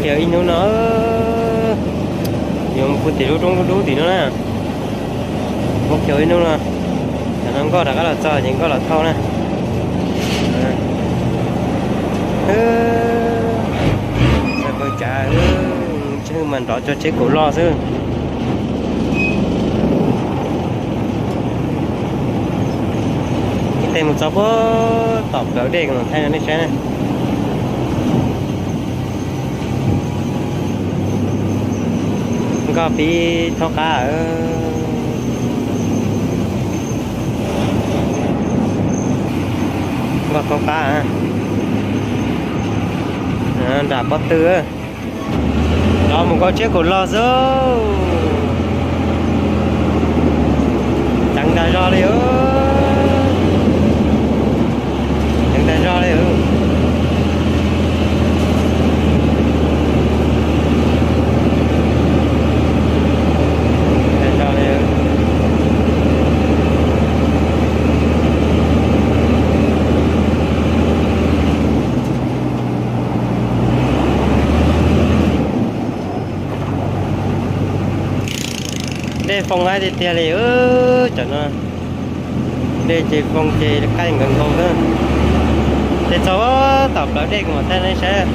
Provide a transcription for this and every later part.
Khiav ib hnub no, yuav mus pw tim lub roob dub dub tim no na. Mus khiav ib hnub no, tam no nkoj rov qab los txog ces nkoj los thauj na. Txawj pawg tsav, tswj mas nrov tso tseb kaum loj xwb. Ib teg mus txog puag tom plawv dej kom thaij rau nej saib na. Nkoj pib thaub qab, nkoj thaub qab, nram pob tw. Los mus nkaus tseb kaum loj xwb. Ceev tas zog li, ceev tas zog li. Dej foo hab tiag tiag li, cov no. Dej ces foo ces qaij nkaus nkaus xwb. Ces txog tom plawv dej kuv mam thaij nej saib.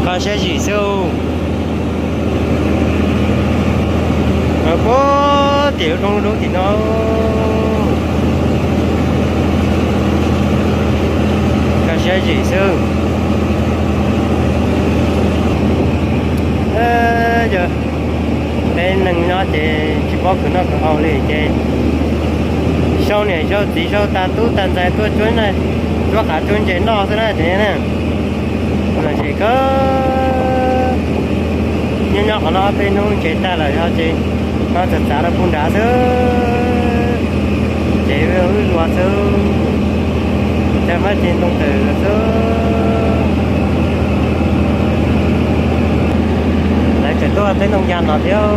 Kho siab zim xwb. Puag tim lub roob dub tim no. Kho siab zim xwb. Yog peb neeg nyob ces tsis paub khwv noj khwv haus li ces sau niam sau txiv sau tag tub tag ntxhais tuaj cuab qav cuab ntses noj xwb na ces na. Los zem kawg. Nyob nyob qhov no ob peb hnub ntses tag lawm yog ces no txav txav rau puag nrad xwb. Ces wb luas xwb, cov fab ces ntoo tawm xwb. Lawv tseem tuaj teb ntoo ya no thiab.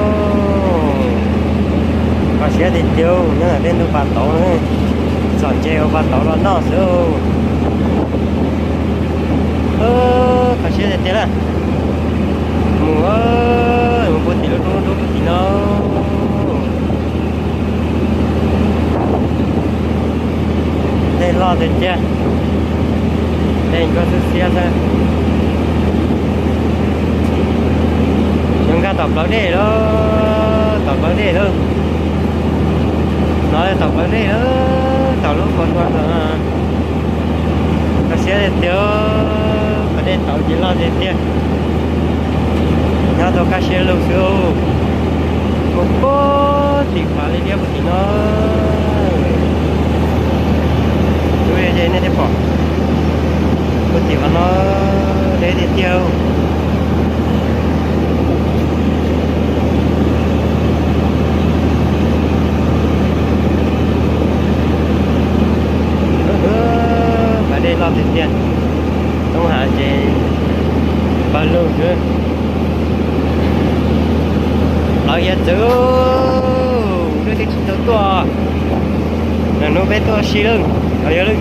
Kho siab tiag tiag, nyob ntawm tej ntug pas tauv, txhom ntses ua pas tauv los noj xwb. Kho siab tiag tiag na. Mus, mus puag tim lub roob dub tim no. Dej loj tiag tiag, dej nkoj xwb xiab xwb. Yuav nkag tom plawv dej lawm, tom plawv dej lawm. No yog tom plawv dej lawm, tom lub qhov no. Kho siab tiag tiag, qhov dej tauv ces loj tiag tiag. Nyob tau kaj siab lug xwb. Mus puag tim pas li liab puag tim no. Lub liab nej thiaj pom. Puag tim qhov no deb tiag tiag. Pas dej loj tiag tiag. Toob hav ces pawg lug xwb. Lawv hiav txwv, lub twb tsis tau tuaj. Hnub peb tuaj si lawm, yog lawm.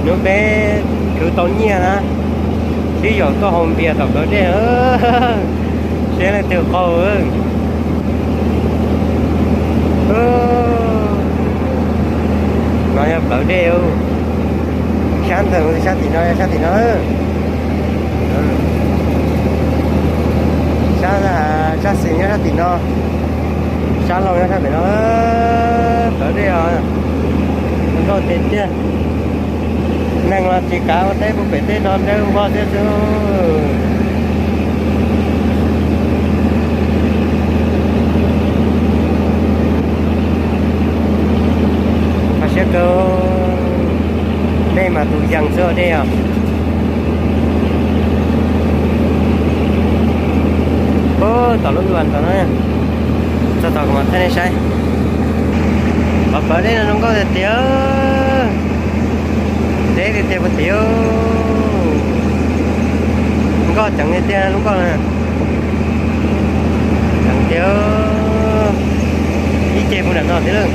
Hnub peb khwv tau nyiaj na, sib yaum tuaj haus npias tom plawv dej. Seb leej twg qaug. No yog plawv dej, sab ntawm sab tim no, sab tim no. Sab, sab xis nyob sab tim no, sab laug nyob sab pem no. Plawv dej os, nkauj tiag tiag. Neeg los tsis kav ua teb puag pem tej no nrog npog thiab xwb. Kho siab kawg, dej mas tus yees xwb dej os. Puag tom lub vas ntawd na, txog tom kuv mam thaij nej saib. Qhov plawv dej no zoo nkauj tiag tiag. Deb tiag tiag puag tim. Nkauj ceev tiag tiag lub nkauj na. Ceev tiag. Ib ce puag nram no thiab lawm.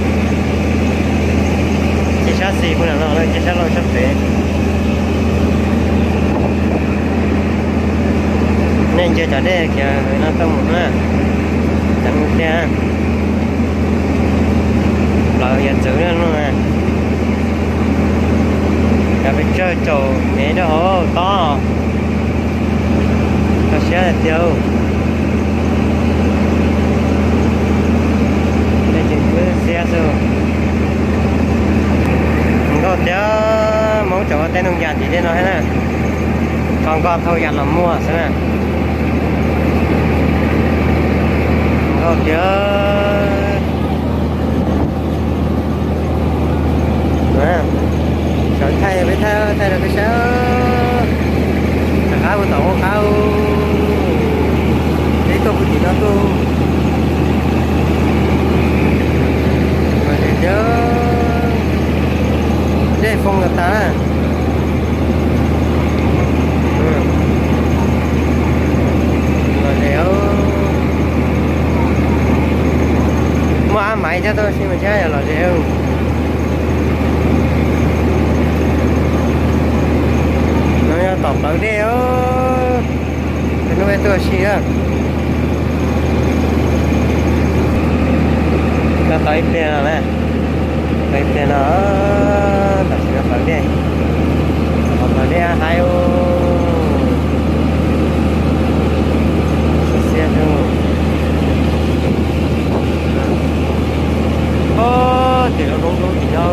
Ces Tab sis kuv lam no lawm ces sab laug sab pem. Nej ntsia cov dej kiag no tau mus na, cov mus tiag, plawv yam txwv no na. Cov pes tsawg caum mev rau hauv tob, kho siab tiag. Xiab xwb. Nkauj tiag, Hmoob tseem ua teb ntoo yas tim tej no thiab na. Kho nkoj thauj yas los muag xwb na. Nkauj tiag. Sawv thaij peb thaij thaij rau peb saib. Rov qab mus tom ua qab, peb tuaj pw tim no tuaj. Mas tiag, dej foob los tas. Los ze, muaj ab maiv thiab tab sis mas thiab yog los ze. No yog tom plawv dej, hnub tuaj si na. Tau ib pliag no na, tau ib pliag no, tam sim no plawv dej, plawv dej haib, xiab xiab. Tim lub roob dub tim no.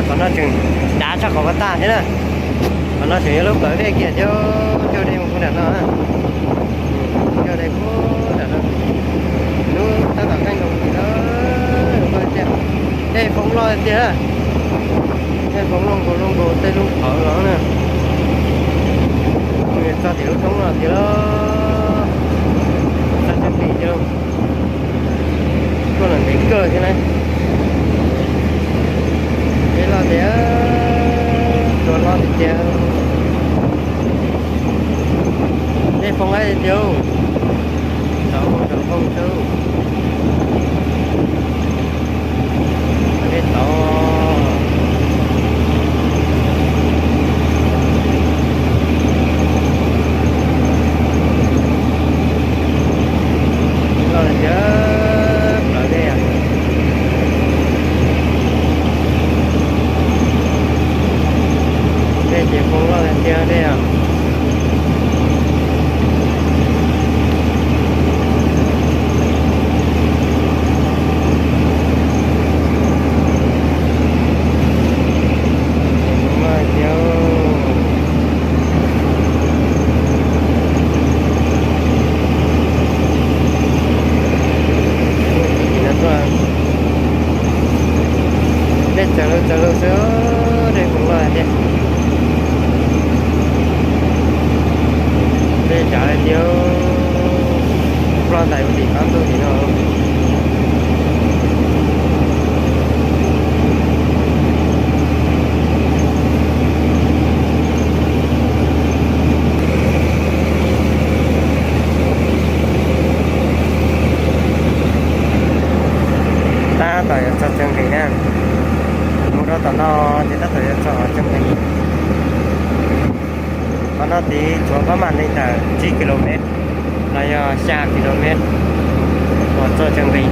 Qhov no tseem dav tshaj qhov ko tag thiab na. Qhov no tseem yog lub plawv dej kiag thiab, cog dej mus nram no. Cog dej mus nram no. Lub tab tom qeej nkaus li na, tias dej foob loj tiag. Dej foob loj nkaus, loj nkaus tej lub qhov los na. Txog tim lub roob no tiag, txog cov pim tiag. Tuaj los ntev kawg thiab na. Dej loj tiag, tuaj loj tiag tiag. Dej foob loj tiag tiag. Tau, tau foob xwb. Dej tau. Loj tiag, plawv dej. Dej ces foob loj tiag tiag dej. Dej txawv lug txawv lug xwb, dej foob loj tiag. Dej tsav tiag, ploj ntais tim qab ntuj tim no. Tab tom yuav txog Tseem Nqis na. Mus rau tom no ces tab tom yuav txog Tseem Nqis. Qhov no tid tsuav pab mam li ntawm tsib ki lo mev los yog xya ki lo mev uas txog Tseem Nqis.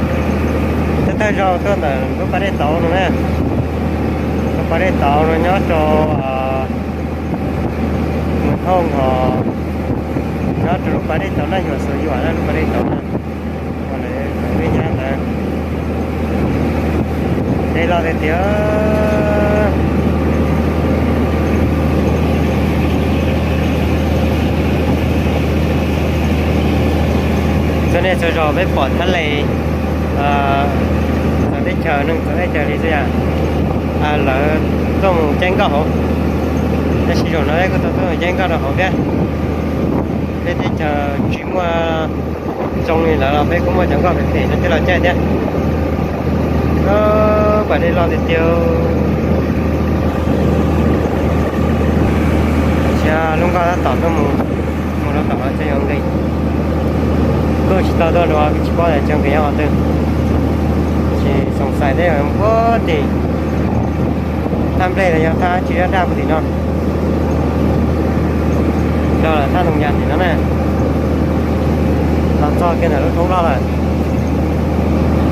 Thawj thawj zaug tuaj ntawm lub pas dej tauv no na. Lub pas dej tauv no nyob rau Mus Thooj os, nyob rau lub pas dej tauv Naj Yuam Xuas Yuam na, lub pas dej tauv na. Ua lawv peb nyab ntawd. Dej loj tiag tiag. Txhua niaj txhua zaus peb pom thab les txawv teb chaws, neeg txawv teb chaws li xwb yom, lawv tuaj mus caij nkoj hauv. Tab sis zaum no peb kuj tau tuaj mus caij nkoj rau hauv thiab. Peb teb chaws tsis Muaj zoo li lawv los peb kuj muaj cov nkoj phem phem no coj los caij thiab. Pas dej loj tiag tiag. Tab sis lub nkoj tab tom tuaj mus, mus rau tom no tseem yuav nqis. Kuj tsis tau tuaj dua, tsis paub tias tseem nqis qhov twg. Tab sis xoom xais tej puag tim thaj nplej los yog thaj dab tsi daj daj puag tim no, los lawm thaj ntoo yas tim no na. Los txog kiag ntawm lub roob loj lawm.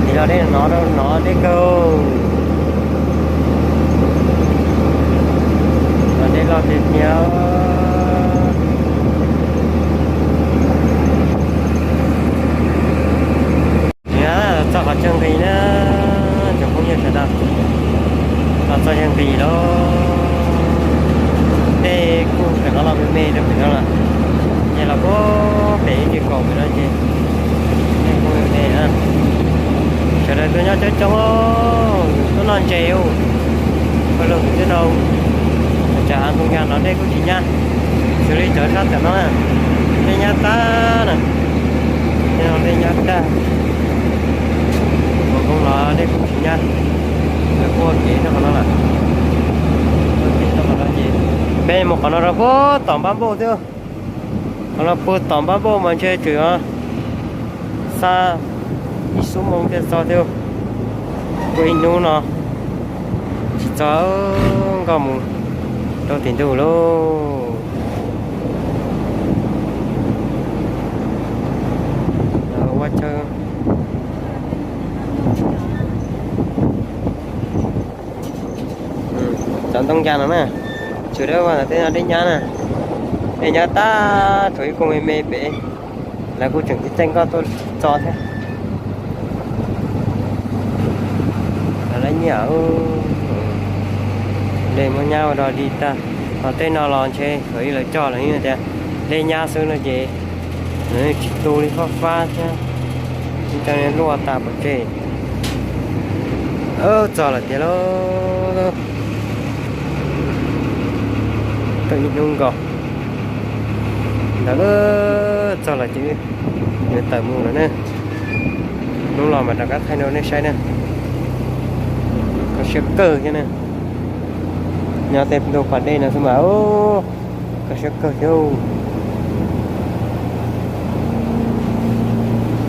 Tim no dej no, no dej kawg. Los dej loj tiag tiag. Niam, los txog qhov chaw nqis na, cov phooj ywg sawv daws, los txog chaw nqis lawm. Dej kuj tseem los me me rau pem no lawm, ces los puag pem ib tug kaum pem no ces dej kuj me me na. Sawv daws tuaj nyob coob coob, tuaj noj ntses ua luag kwv tij no. Tsam hav ntoo yas no dej kuj tsis nyab, xws li cov sab tom no na, dej nyab tag na. Tej no dej nyab tag, ua koob los dej kuj tsis nyab. Lawv kuj ua kev rau qhov no lawm, ua kev rau qhov no ces peb mus qhov no rau puag tom npab npauj thiab. Qhov no puag tom npab npauj mas ntshe tseem xa ib xuab moos thiaj txog thiab. Tuaj ib hnub no tsis txog nkoj mus rau tim ntug lauj. Ua chaw cov ntoo yas no na, tsuas dab vaj ntawm tej no dej nyab na, dej nyab tag, tshuav ib koog me me pem. Lawv kuj tseem txij txeej nkoj tuaj txo thiab. Lawv nyiam, dej muab nyab ua dog dig tag. Ho tej no los ntshe thaum ub lawv cog los yeej tias dej nyab xwb no ces tsis tu li fab fab thiab, ib co luaj tas pov tseg. Txog lawm tiag lauj. Tuaj ib hnub nkaus ntawd, txog lawm ces yuav tawm mus lawm na. Hnub los mas rov qab thaij rau nej saib na. Kho siab kawg thiab na. Nyob tej ntug pas dej no xwb mas kho siab kawg thiab.